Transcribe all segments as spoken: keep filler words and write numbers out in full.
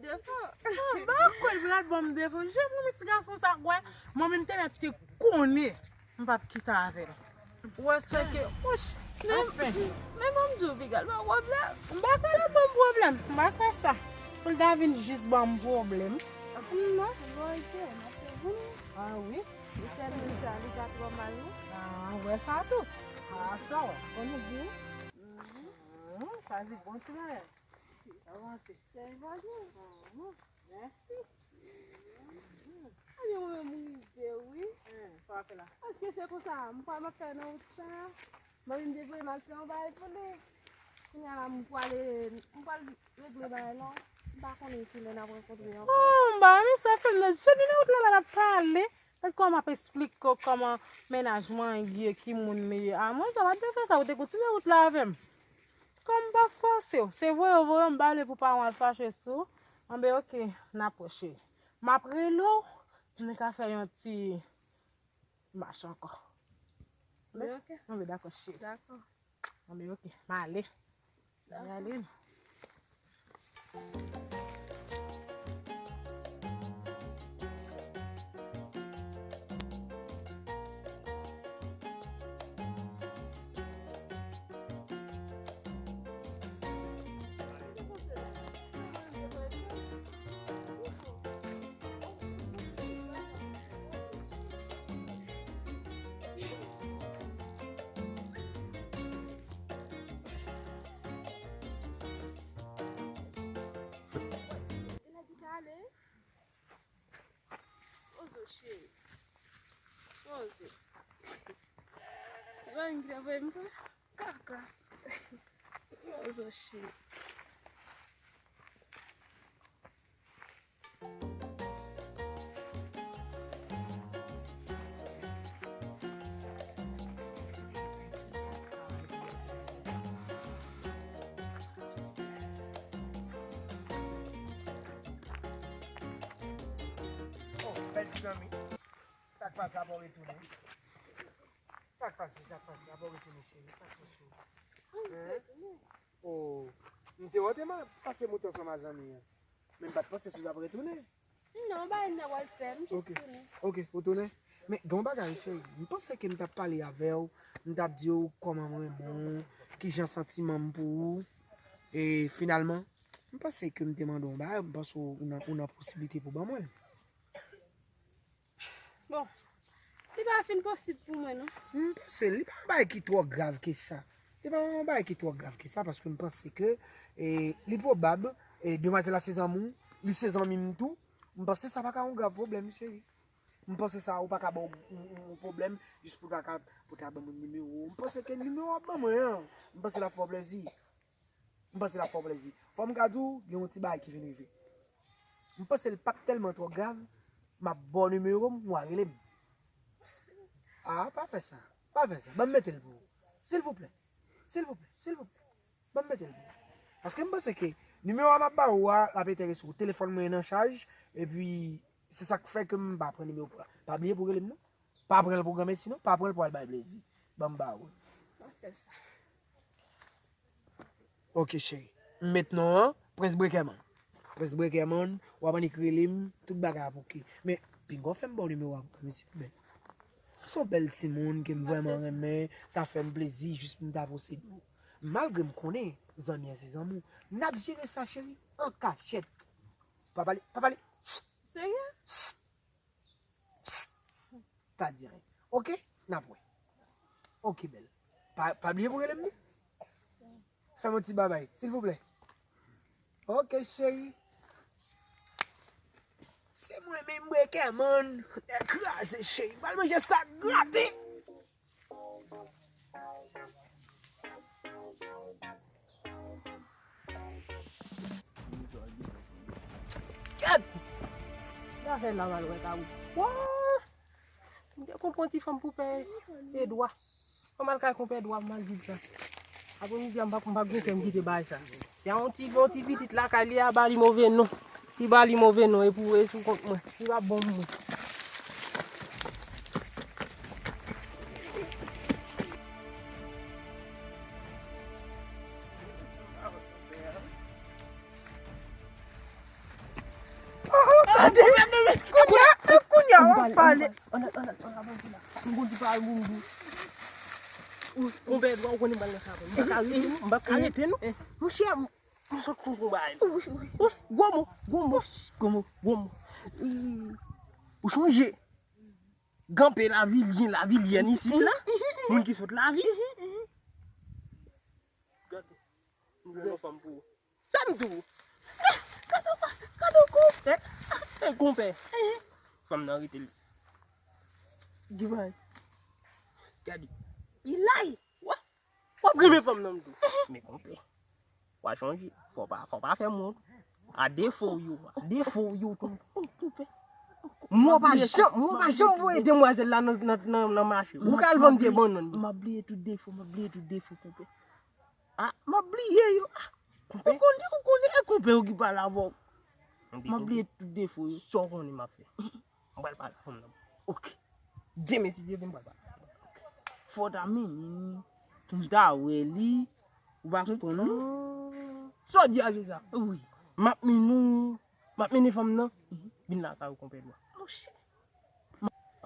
Defo. Ah, ba kwè l, Vlad ban m defo. Je pou ti gason sa kwè. Mwen menm te mèt te konnen. M p ap kite avè l. Ou wè sa ke, ouch, men, anfen. Men ban m di w, piga l ban w pwoblèm. M pa kwè l ap ban m pwoblèm. M pa kwè sa. Pou l ta vin jis ban m pwoblèm. Non. Ah wi. Li tèlman sa, li pa twò mal, non. Ah, ou wè sa tou. Ah, sa w wè. Konnen byen. Mhm. Sa di bon ti bagay. Avanse. Sèl Bondye. Mhm. Mèsi. Mhm. Ebyen, mwen menm, m rive, wi. Sa w ap fè la? Paske se konsa, m pral m ap fè nan wout sa. Mwen menm, devoye m al fè yon bagay pou li. Kounye a la, m pral, m pral regle bagay la. M pa konnen kilè n ap rankontre ankò. Oh, m pa renmen sa fè m nan. Se nan wout la, la, l ap pale. Gad kòman m ap esplike w kòman mennaj mwen ye, ki moun li ye. A mwen, sa pa t dwe fè sa, ou te kontinye wout la avè m. Kòm m p ap fòse w, se voye w voye w, m pa vle pou paran w al fache sou ou. Anben, oke, n ap wè, cheri. M ap rele w, pou nou ka fè yon ti mach ankò. Anben, oke. Anben, dakò, cheri. Dakò. Anben, oke, m ale. Dakò. M ale. Ozo cheri. Ozo. Ban m ki ta voye m pran kaka. Ozo cheri. Oh, bèl ti zanmi. Sa k pase, apa w retounen? Sa k pase, sa k pase, apa w retounen, cheri? Sa k pase? Mwen se tounen. Oh, m te wè w te ma-, pase moute ansanm a zanmi an. Men m pa t panse si w t ap retounen. Non, bagay m nan wè l fè, m jis tounen. Ok, ou tounen? Men gen yon bagay, cheri, m panse ke m t ap pale avè w, m t ap di w kòman m renmen w, kijan santiman m pou ou. E finalman, m panse ke m te mande w yon bagay, m panse w, ou nan, ou nan posiblite pou ban mwen l. Bon, li pa fin posib pou mwen, non. M panse li pa yon bagay ki twò grav ke sa. Li pa yon bagay ki twò grav ke sa, paske m panse ke, e, li pwobab, e, demwazèl la se zanmi w, li se zanmi m tou. M panse sa pa ka yon grav pwoblèm, cheri. M panse sa ou pa ka ba w, w, w, w pwoblèm, jis pou ta ka, pou ta ban mwen nimewo w. M panse ke nimewo w ap ban mwen an, m panse l ap fè w plezi. M panse l ap fè w plezi. Fò m ka di w, gen yon ti bagay ki vin rive. M panse l p ap tèlman twò grav, m ap ba w nimewo m, w a rele m. A, pa fè sa. Pa fè sa. Ban m mete l pou ou. Silvouplè. Silvouplè. Silvouplè. Ban m mete l pou ou. Paske m panse ke nimewo a m ap ba ou a, l ap enterese w. Telefòn mwen nan chaj, epi se sa k fè ke m pa pran nimewo pou la. Pa bliye pou w rele m non. Pa pran l pou granmesi non. Pa pran l pou al bay plezi. Ban m ba ou l. Pa fè sa. Ok, cheri. M met non an, Prince Brekerman. Prince Brekerman, w ap annik rele m, tout bagay ap ok. Men, pinga w fè m ba w nimewo a pou granmesi, bèl. Ou se yon bèl timoun ke m vrèman renmen, sa fè m plezi jis pou m ta posede w. Malgre m konnen zanmi an se zanmi w, n ap jere sa, cheri, an kachèt. Pa pale, pa pale. Serye? Pa di anyen. Ok? N ap wè. Ok, bèl. Pa, pa bliye pou rele m, non? Fè m yon ti babay, silvouplè. Ok, cheri. Se mwen menm, Brekerman. Nèg kraze, cheri. Pral manje sa grate. Gad! Zafè la mal wè ka wi. Wouy! M te konprann ti fanm pou pè Edwa. Fò m al kay konpè Edwa, m al di l sa. Apremidi a, m pa, m pa gen kè m kite bagay sa. Y a yon ti, yon ti pitit lakay li a, ba li move non. Si ba li move non, e pou, e sou kont mwen. Li pa bon pou mwen. Kounye a, kounye a, w ap pale. Ann al, ann al, ann al, ann al. M gon ti pawòl pou m di w. Konpè Edwa, ou konnen m pral nan sa. M pa ka rete non, m pa ka rete non. Monchè, m sot konn konba. Gwo mo, gwo mo, gwo mo, gwo mo. Ou sonje? Kanpe lavilyen, lavilyèn isit la. Moun ki sot lavil. Gade, m jwenn yon fanm pou ou. Sa m di w? Gade, gade konpè. E konpè. Fanm nan rete l. Givay. Gade. Ilay. W ap renmen fanm nan m di w. Men konpè. W a chanje. Fò pa, fò pa fè m wont. A defo w yo, a defo w yo tou. Mwen pa janm, mwen pa janm voye demwazèl la nan, nan, nan, nan mache. Ou ka al vann vye bannann. M ap bliye tout defo, m ap bliye tout defo, konpè. A, m ap bliye yo. A, ou konnen, ou konnen, e konpè yo ki pale avè w. M ap bliye tout defo yo. Sa w konnen m ap fè. M pral pale ak fanm nan. Ok. Demen, si Dye vle, m pral pale. Fò w ta mennen m pou m ta wè li. Ou pa konprann, non? Sa w di a, se sa? Wi. M ap mennen w, m ap mennen fanm nan. Vin lakay ou, konpè Edwa. Monchè.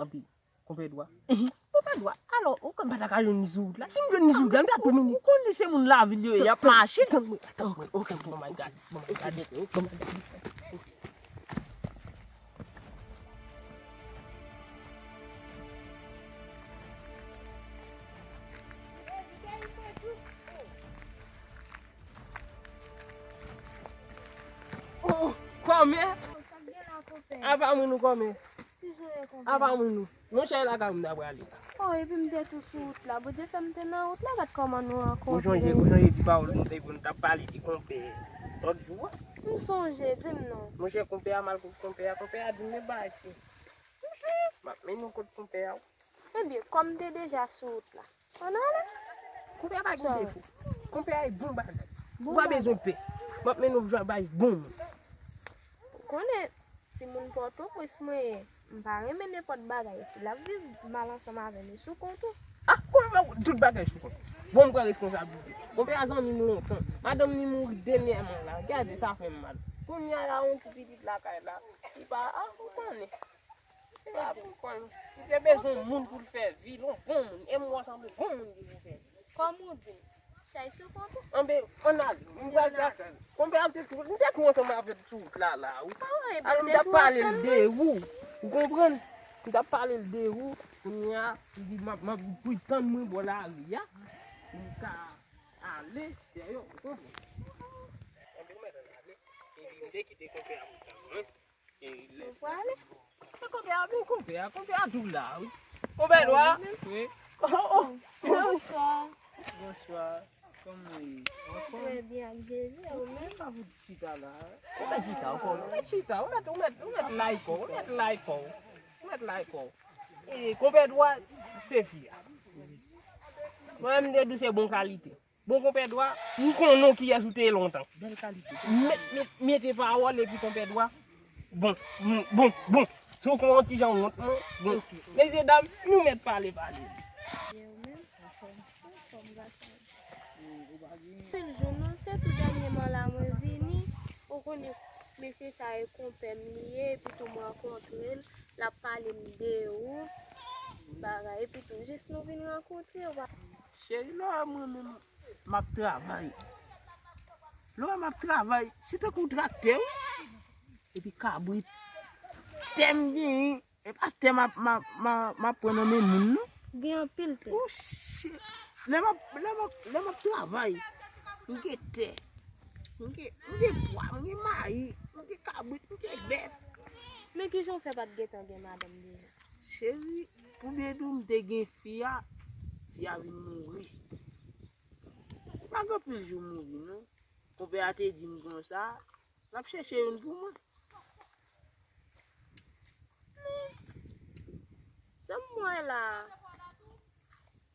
Anpi, konpè Edwa. Konpè Edwa, alò, ou konn pa ta ka jwenn li sou wout la. Si m jwenn li sou wout la, m ta tou mennen. Ou konnen se moun lavil yo ye, y ap mache. Tann mwen, tann mwen. Ok, bon, m al gade. Bon, m al gade. Bon, m al gade. Oh, kòmè? Apa moun ou kòmè? Apa moun ou? Monchè, e lakay ou m ta prale. Oh, epi m te tou sou wout la. Bondye fè m te nan wout la, gad kòman nou rankontre. Ou sonje, ou sonje ti pawòl nou te, nou t ap pale de konpè lòt jou a? M sonje, di m non. Monchè, konpè a, mal kot konpè a, konpè a di m men bagay se. M ap mennen w kot konpè a. Ebyen, kòm m te deja sou wout la, ann ale. Konpè a pa gen defo. Konpè a e bon bagay. Ou pa bezwen pè. M ap mennen w bay bon moun. Ou konnen, timoun Pòtoprens mwen ye. M pa renmen nenpòt bagay. Si l ap viv mal ansanm avè m, e sou kont ou. Ah, konpè, tout bagay sou kont ou. Bon, m pran responsablite. Konpè a zanmi m lontan. Madanm li mouri dènyèman la. Gade, sa fè m mal. Kounye a la, yon ti pitit lakay la. Li pa, ah, ou konnen. Se pa pou kò l. Li te bezwen yon moun pou l fè vi l, yon bon moun. E m wè w sanble bon moun ki pou fè vi. Kòm ou di m, chay sou kont ou. Anben, ann ale. M pral lakay. Konpè a te tou, m te tou ansanm avè l sou wout la, la, wi. Alò, m t ap pale l de ou. Ou konprann? M t ap pale l de ou. Kounye a, li di, m ap, m ap pou l tann mwen bò lari a. Pou m ka ale dèyè w, ou konprann? Anben, ou mèt ann ale. Epi m te kite konpè a pou l tann mwen. Ou prale? E konpè a, men konpè a, konpè a tou la, wi. Konpè Edwa? Wi. Oh, oh. Bonswa. Bonswa. Kòman w ye? Trè byen, ak Jezi, e ou menm? Sa pou chita la. Ou mèt chita, ou mèt chita, ou mèt, ou mèt, ou mèt lay kò w, ou mèt lay kò w. Ou mèt lay kò w. E konpè Edwa, se fi a. Mwen menm, m te di w se bon kalite. Bon, konpè Edwa, m konnen w kiyès ou te ye lontan. Bèl kalite. Mete pawòl epi konpè Edwa. Bon, bon, bon, bon. Si w konn yon ti jan wont, non, bon. Mesye dam, nou mèt pale, pale. Anpil jou, non, se tou dènyèman la mwen vini. Ou konnen mesye sa e konpè m li ye, epi tou m rankontre l, l ap pale m de ou, bagay, epi tou jis nou vin rankontre, w pa. Cheri, lè w wè mwen menm, m ap travay. Lè w wè m ap travay, se tankou traktè, wi. Epi kabrit, tè m genyen, e pa tè m ap, m ap, m ap, m ap pran nan men moun, non. Gen anpil tè. Ou cheri, lè m ap, lè m ap, lè m ap travay, m gen tè. M gen, m gen pwa, m gen mayi, m gen kabrit, m gen bèf. Men kijan w fè pa t gentan gen madanm deja? Cheri, pou byen di w, m te gen fi a, fi a vin mouri. Pa gen anpil jou mouri, non. Konpè a te di m konsa, l ap chèche youn pou mwen. Men, sa m wè la,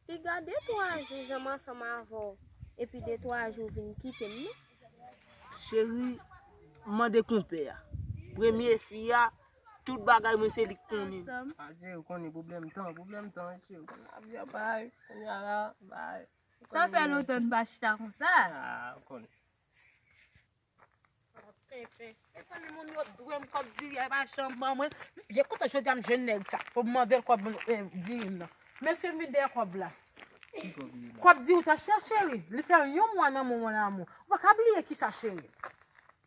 piga de twa jou jan m ansanm avè w, epi de twa jou w vin kite m, non. Cheri, mande konpè a. Premye fi a, tout bagay mwen se li k konnen. A, cheri, ou konnen pwoblèm tan, pwoblèm tan, cheri, ou konnen ap di bay, kounye a la, bay. Sa fè lontan n pa chita konsa. A, ou konnen. Mezanmi, moun yo dwe m kòb diri a, pa janm ban mwen. Byen kontan jodi a m jwenn nèg sa pou m mande l kòb, eh, diri m nan. Mesye, m vin dèyè kòb la. Kòb diri w t ap chèche, cheri. Li fè yon mwa nan men w, mon amour. Ou pa ka bliye kisa, cheri.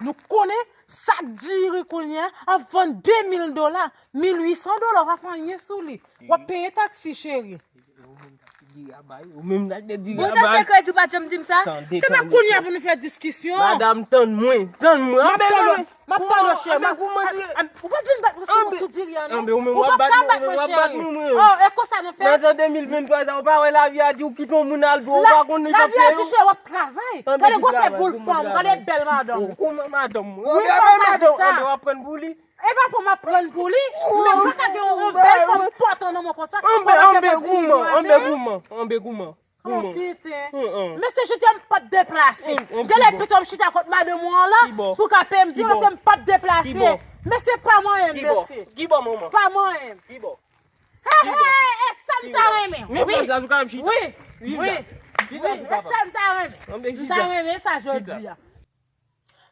Nou konnen sak diri kounye a ap vann de mil dola, mil uit san dola, w pa fè anyen sou li. W ap peye taksi, cheri. Ou menm tache diri a bay. Ou menm tache diri a bay. Ou tache kredi, ou pa t janm di m sa. Tande, tande. Se pa kounye a pou nou fè diskisyon. Madanm, tann mwen, tann mwen. M ap tann ou, m ap tann ou, cheri. Anbe, kouman di? Ou pa t vin bat mwen sou, sou diri a, non. Anbe, ou menm w ap bat mwen, ou menm w ap bat mwen, mwen. Oh, e konsa nou fè? Nan tan de mil venntwa sa, ou pa wè lavi a di ou kite yon moun al dou, ou pa konn li p ap peye. Lavi a di, cheri, w ap travay. Gade gwosè boul fanm, gade bèl madanm. Kouman madanm? Wi, fò w ka di sa. Anbe, w ap pran pou li. E pa pou m ap pran pou li, men m pa ka gen yon bèl fanm enpòtan nan mwen konsa. Anbe, anbe gouman, anbe gouman, anbe gouman. Anbe, tenten. Mesye, jodi a m p ap deplase. Genlè pito m chita kot madanm ou an la pou ka peye m diri, mesye, m p ap deplase. Mesye, pa manyen m, mesye. Kibò, manman? Pa manyen m. Kibò? He, he, e sa m ta renmen. Wi, wi, wi, wi, e sa m ta renmen. M ta renmen sa jodi a.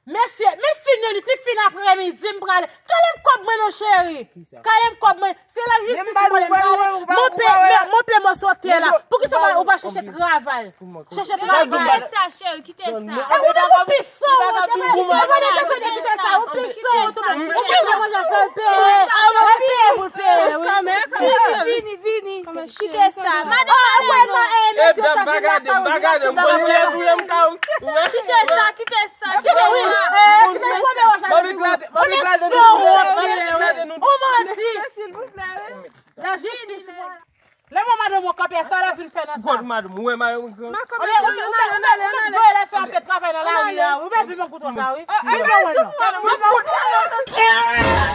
Mesye, men fin de lit, li fin aprèmidi, m prale. Kale m kòb mwen non, cheri. Kale m kòb mwen. Se lajistis mwen, m prale. Monte, monte mòso tè la. Poukisa ou pa chèche travay? Chèche travay. Kite sa, cheri, kite sa. E ou menm ou pisan, ou te mande bezwen de kite sa, ou pisan, ou te mande. Ou bezwen manje fè l peye. Fè l peye pou l peye, wi. Vini, vini, vini. Kite sa. Madan, madan, non. E, dam, pa gade m, pa gade m. Konn touye, touye m ka ou. Kite sa, kite sa, kite sa. Kite, wi. E, kite sa. M ap eklate, m ap eklate nou. M ap eklate nou. Ou manti. Lajistis, mwen. Lè mwen madanm ou kanpe, sa l ap vin fè nan sa? Gòd madanm, ou wè madanm ou kanpe. Ou mèt voye lè fè anpil travay nan lari a, wi. Ou mèt vin nan kouto sa, wi. Vin nan kouto.